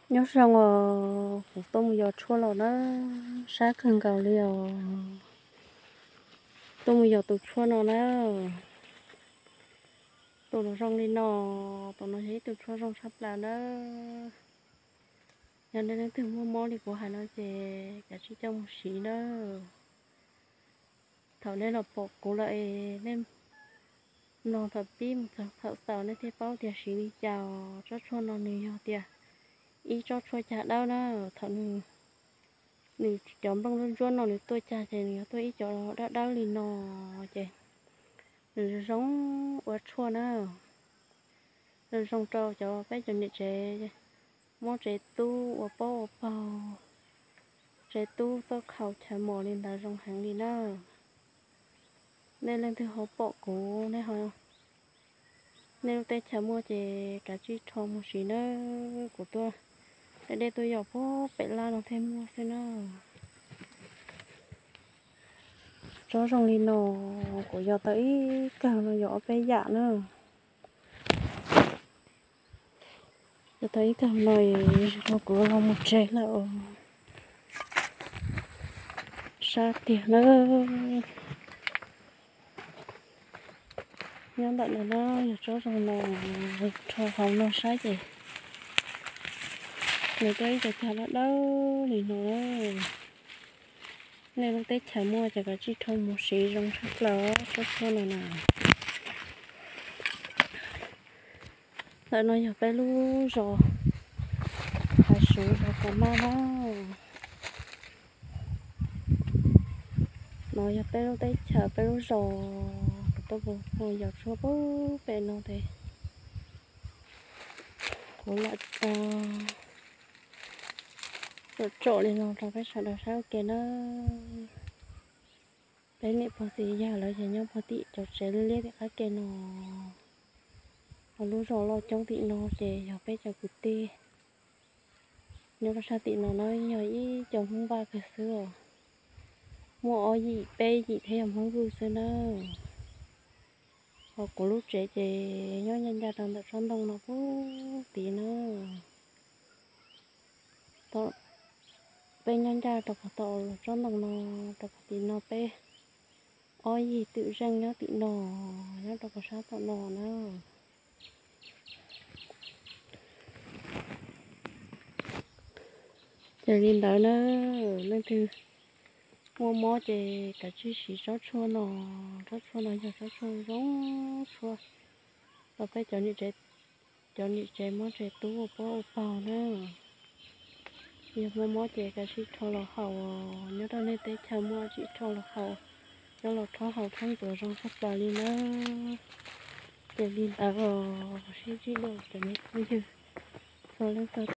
Nyob zoo os, kuv tuaj mus yos tshuaj los na, sab kawg nkaus li os. Tuaj mus yos tus tshuaj no na, tus no zoo li no, tus no yog ib tug tshuaj zoo tshaj plaws na. Yog nej leej twg muaj mob li kuv hais no ces kav tsij coj mus siv na. Thaum nej los pom kuv lawm es nej mloog thaum pib mus txog thaum xaus nej thiaj paub tias siv li cas. Tsob tshuaj no nws yog tias ib tsob tshuaj cag dawb na. Thaum nws, nws cov nplooj ntsuab ntsuab no nws tuaj cag ces nws yuav tuaj ib co dawb dawb li no ces nws zoo zoo ua tshuaj na. Zoo zoo rau cov peb cov niam tsev muab tsev tub ua pob ua paug, tsev tub txoj khau chaw mos li ntawd zoo heev li na. Nej leej twg ho pom kuv, nej ho, nej lub teb chaws muaj ces kav tsij rho mus siv nawb. Kuv tuaj deb deb tuaj yos puag pem laj no thiaj muaj xwb na. Tsob zoo li no, kuv yos tau ib kawm no yog ob peb yam na. Yos tau ib kawm no, kuv los mus tsev lawm. Sab tiag na. Nyob ntawm no na, yog tsob zoo no, rho hauv no saib ces nws tuaj ib co cag dawb dawb li no. Nej lub teb chaws muaj ces kav tsij rho mus siv, zoo tshaj plaws tsob tshuaj no na. Ntawm no yog peb lub zos Hav Suav, zos Kas Mab na. No yog peb lub teb chaws, peb lub zos, kuv tuaj mus yos tshuaj puag pem no ces kuv lam tsom tsom li no rau peb sawv daws saib ua ke na. Peb niam pog txiv yawg lawv ces nyob puag tim cov tsev liab liab tim qab ke no. Ho lub zos loj coob tim no ces yog peb cov kwv tij nyob rau sab tim no na, yog ib co Hmoob Vaj kawg xwb os. Muaj ob yim peb yim thiab yog Hmoob Vwj xwb na. Ho kuv lub tsev ces nyob ncaj ncaj rau ntawm tsob ntoo no puag tid na. Peb nyob ncaj rau puag tom tsob ntoo no, rau puag tim no peb ob yim twm zeej nyob tim no, nyob rau puag sab tom no na. Ces li ntawd na, leej twg muaj mob ces kav tsij siv tsob tshuaj no. Tsob tshuaj no yog tsob tshuaj zoo tshuaj rau peb cov niam tsev muab tsev tub ua pob ua paug na. Yog muaj mob ces kav tsij rho los haus, nyob rau nej teb chaws muaj tsis rho los haus, coj los rhaub haus rhaub ntxuav zoo tshaj plaws li na. Ces li ntawd os, sib ntsib dua cov me phooj ywg txhua leej txhua